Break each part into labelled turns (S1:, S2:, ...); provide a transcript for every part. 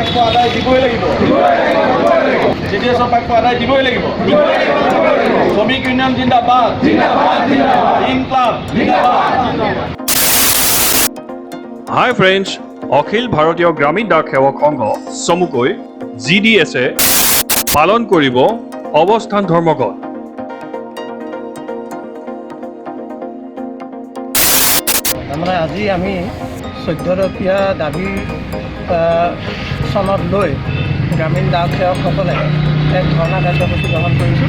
S1: প্ৰাপ্য আদায় দিবই লাগিব। জি ডি এছৰ প্ৰাপ্য আদায় দিবই লাগিব। শ্ৰমিক ইউনিয়ন জিন্দাবাদ! ইনকলাব জিন্দাবাদ!
S2: হাই ফ্ৰেণ্ডছ, অখিল ভাৰতীয় গ্ৰামীণ ডাক সেৱক সংঘ চমুকৈ জি ডি এছে পালন কৰিব অৱস্থান ধৰ্মঘট।
S3: তাৰমানে আজি আমি 14 দফীয়া দাবী চনদ লৈ গ্ৰামীণ ডাক সেৱকসকলে এক ধৰ্ণা কাৰ্যসূচী গ্ৰহণ কৰিছোঁ।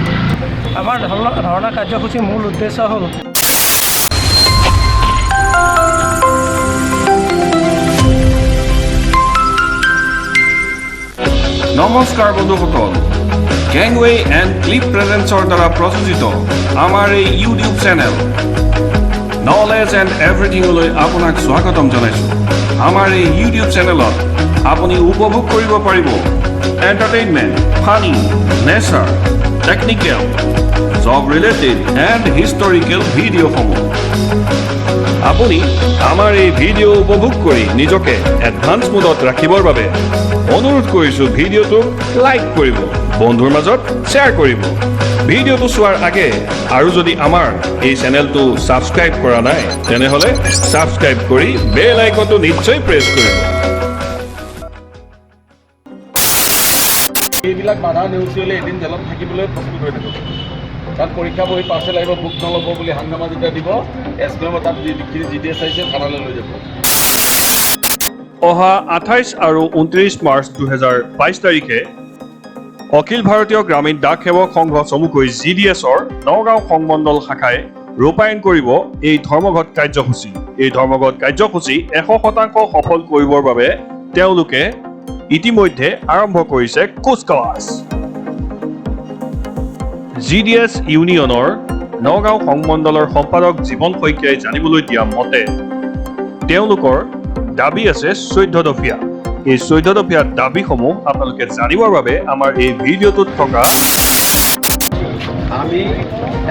S3: আমাৰ ধৰ্ণা কাৰ্যসূচীৰ মূল উদ্দেশ্য হ'ল
S2: নমস্কাৰ বন্ধুসকল, গেংৱে এণ্ড ক্লিপ প্ৰেজেন্সৰ দ্বাৰা প্ৰযোজিত আমাৰ এই ইউটিউব চেনেল নলেজ এণ্ড এভৰিথিঙলৈ আপোনাক স্বাগতম জনাইছোঁ। আমাৰ এই ইউটিউব চেনেলত আপুনি উপভোগ কৰিব পাৰিব entertainment, funny, nature, technical, job related and historical ভিডিঅ'সমূহ। আপুনি আমাৰ এই ভিডিঅ' উপভোগ কৰি নিজকে এডভান্স মোডত ৰাখিবৰ বাবে অনুৰোধ কৰিছোঁ, ভিডিঅ'টোক লাইক কৰিব, বন্ধুৰ মাজত শ্বেয়াৰ কৰিব। ভিডিঅ'টো চোৱাৰ আগে আৰু যদি আমাৰ এই চেনেলটো ছাবস্ক্ৰাইব কৰা নাই, তেনেহ'লে ছাবস্ক্ৰাইব কৰি বেল আইকনটো নিশ্চয় প্ৰেছ কৰিব।
S1: এইবিলাক বাধা নেওচি হ'লে এদিন জেলত থাকিবলৈ প্ৰস্তুত হৈ থাকক। তাত পৰীক্ষা বহি পাৰ্চেল আহিব, বুক নল'ব বুলি হাংগামা যেতিয়া দিব, এছ ডি এম তাত যিখিনি জি ডি এছ আহিছে, থানালৈ লৈ যাব।
S2: অহা 28 আৰু 29 মাৰ্চ 2022 তাৰিখে অখিল ভাৰতীয় গ্ৰামীণ ডাক সেৱক সংঘ চমুকৈ জি ডি এছৰ নগাঁও সংমণ্ডল শাখাই ৰূপায়ণ কৰিব এই ধৰ্মঘট কাৰ্যসূচী। এই ধৰ্মঘট কাৰ্যসূচী 100% সফল কৰিবৰ বাবে তেওঁলোকে ইতিমধ্যে আৰম্ভ কৰিছে কুচকাৱাজ। জি ডি এছ ইউনিয়নৰ নগাঁও সংমণ্ডলৰ সম্পাদক জীৱন শইকীয়াই জানিবলৈ দিয়া মতে তেওঁলোকৰ দাবী আছে 14 দফীয়া। এই 14 দফীয়া দাবীসমূহ আপোনালোকে জানিবৰ বাবে আমাৰ এই ভিডিঅ'টোত থকা
S1: আমি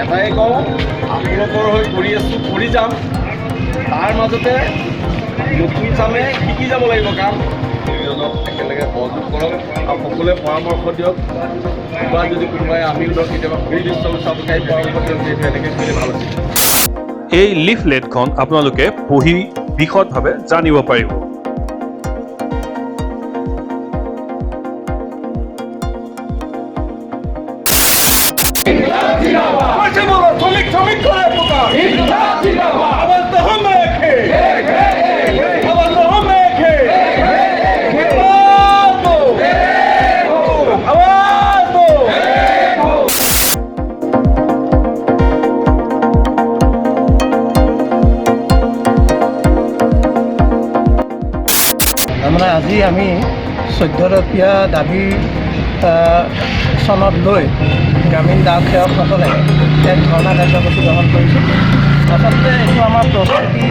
S1: এটাই কওঁ, আপোনালোকৰ হৈ কৰি আছোঁ, কৰি যাম। তাৰ মাজতে নতুন চামে শিকি যাব লাগিব কাম। দুজনক একেলগে সহযোগ কৰক আৰু সকলোৱে পৰামৰ্শ দিয়ক। কিবা যদি কোনোবাই, আমিও ধৰক কেতিয়াবা ভুল দৃশ্য চাব, সেই পৰামৰ্শ দিয়ক যে এইটো এনেকৈ কৰিলে ভাল আছিল।
S2: এই লিফলেটখন আপোনালোকে পঢ়ি বিশদভাৱে জানিব পাৰিব।
S1: শ্রমিক শ্রমিক করে পুকার। आवाज तो हम एक है, आवाज तो हम एक है। आवाज दो, आवाज दो।
S3: তাৰমানে আজি আমি 14 দফীয়া দাবী চনদ লৈ গ্ৰামীণ ডাক সেৱকসকলে এক ধৰ্ণা কাৰ্যসূচী গ্ৰহণ কৰিছোঁ। আচলতে এইটো আমাৰ প্ৰস্তুতি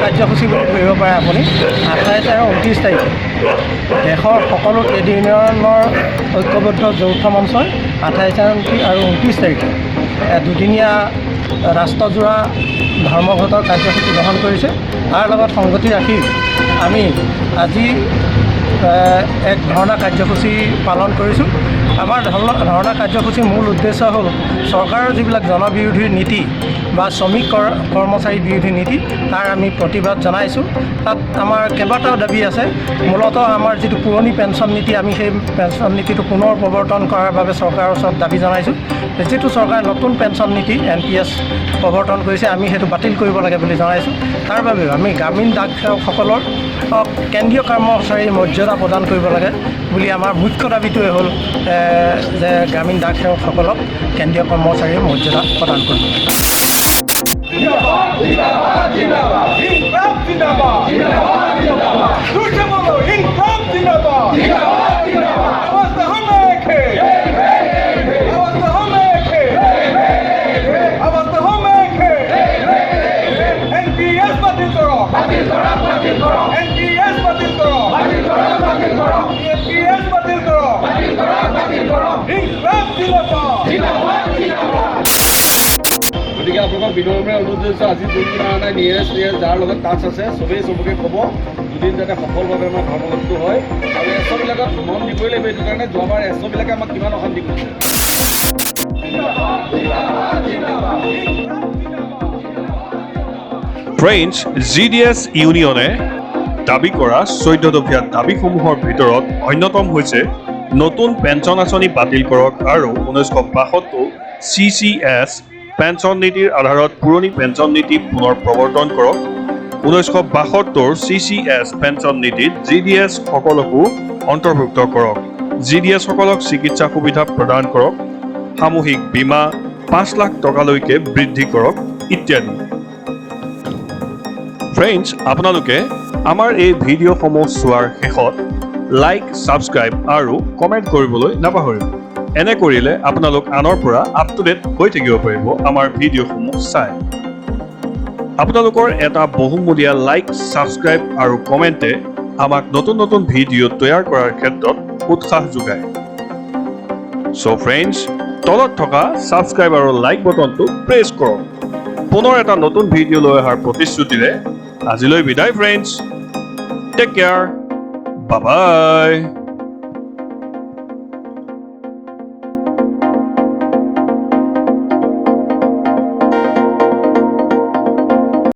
S3: কাৰ্যসূচী বুলি ধৰিব পাৰে আপুনি। 28 আৰু 29 তাৰিখে দেশৰ সকলো ট্ৰেড ইউনিয়নৰ ঐক্যবদ্ধ যৌথ মঞ্চই 28 আৰু 29 তাৰিখে দুদিনীয়া ৰাষ্ট্ৰজোৰা ধৰ্মঘটৰ কাৰ্যসূচী গ্ৰহণ কৰিছে। তাৰ লগত সংগতি ৰাখি আমি আজি এক ধৰ্ণা কাৰ্যসূচী পালন কৰিছোঁ। আমাৰ ধৰ্ণা কাৰ্যসূচীৰ মূল উদ্দেশ্য হ'ল চৰকাৰৰ যিবিলাক জনবিৰোধী নীতি বা শ্ৰমিক কৰ্মচাৰী বিৰোধী নীতি, তাৰ আমি প্ৰতিবাদ জনাইছোঁ। তাত আমাৰ কেইবাটাও দাবী আছে। মূলতঃ আমাৰ যিটো পুৰণি পেঞ্চন নীতি, আমি সেই পেঞ্চন নীতিটো পুনৰ প্ৰৱৰ্তন কৰাৰ বাবে চৰকাৰৰ ওচৰত দাবী জনাইছোঁ। যিটো চৰকাৰে নতুন পেঞ্চন নীতি এনপিএছ প্ৰৱৰ্তন কৰিছে, আমি সেইটো বাতিল কৰিব লাগে বুলি জনাইছোঁ। তাৰ বাবেও আমি গ্ৰামীণ ডাক সেৱকসকলৰ কেন্দ্ৰীয় কৰ্মচাৰীৰ মৰ্যাদা প্ৰদান কৰিব লাগে বুলি আমাৰ মুখ্য দাবীটোৱে হ'ল যে গ্ৰামীণ ডাক সেৱকসকলক কেন্দ্ৰীয় কৰ্মচাৰীৰ মৰ্যাদা প্ৰদান কৰিব লাগে।
S1: ইনকলাব জিন্দাবাদ! जोर से बोलो, इनकलाब जिंदाबाद! आवाज तो हम एक है, आवाज तो हम एक है, आवाज तो हम एक है। এনপিএস বাতিল করো, এনপিএস বাতিল করো, এনপিএস বাতিল করো। ইনকলাব জিন্দাবাদ! গতিকে আপোনালোকক বিনম্ৰে অনুৰোধ জনাইছোঁ, আজি যোন অহা নাই, নিয়েৰেষ্ট নিয়েৰেষ্ট যাৰ লগত টাচ আছে, চবেই চবকে ক'ব, দুদিন যাতে সফলভাৱে আমাৰ ধৰ্মঘটটো হয়। আৰু এছ অ'বিলাকত মন দিবই লাগিব এইটো কাৰণে, যোৱাবাৰ এছ অ'বিলাকে আমাক কিমান অশান্তি কৰিছে।
S2: ফ্ৰেণ্ডছ, জিডিএছ ইউনিয়নে দাবী কৰা 14 দফীয়া দাবীসমূহৰ ভিতৰত অন্যতম হৈছে নতুন পেঞ্চন আঁচনি বাতিল কৰক আৰু 1972 চিচিএছ পেঞ্চন নীতিৰ আধাৰত পুৰণি পেঞ্চন নীতি পুনৰ প্ৰৱৰ্তন কৰক। 1972 চিচিএছ পেঞ্চন নীতিত জিডিএছ সকলকো অন্তৰ্ভুক্ত কৰক। জিডিএছসকলক চিকিৎসা সুবিধা প্ৰদান কৰক, সামূহিক বীমা 5 লাখ টকালৈকে বৃদ্ধি কৰক ইত্যাদি। ফ্ৰেণ্ডছ, আপোনালোকে আমাৰ এই ভিডিঅ'সমূহ চোৱাৰ শেষত লাইক, ছাবস্ক্ৰাইব আৰু কমেণ্ট কৰিবলৈ নাপাহৰিব। এনে কৰিলে আপোনালোক আনৰ পৰা আপ টু ডেট হৈ থাকিব পাৰিব। আমাৰ ভিডিঅ'সমূহ চাই আপোনালোকৰ এটা বহুমূলীয়া লাইক, ছাবস্ক্ৰাইব আৰু কমেণ্টে আমাক নতুন নতুন ভিডিঅ' তৈয়াৰ কৰাৰ ক্ষেত্ৰত উৎসাহ যোগায়। চ' ফ্ৰেণ্ডছ, তলত থকা ছাবস্ক্ৰাইব আৰু লাইক বটনটো প্ৰেছ কৰক। পুনৰ এটা নতুন ভিডিঅ' লৈ অহাৰ প্ৰতিশ্ৰুতিৰে আজিলৈ বিদায়। Friends, take care, bye.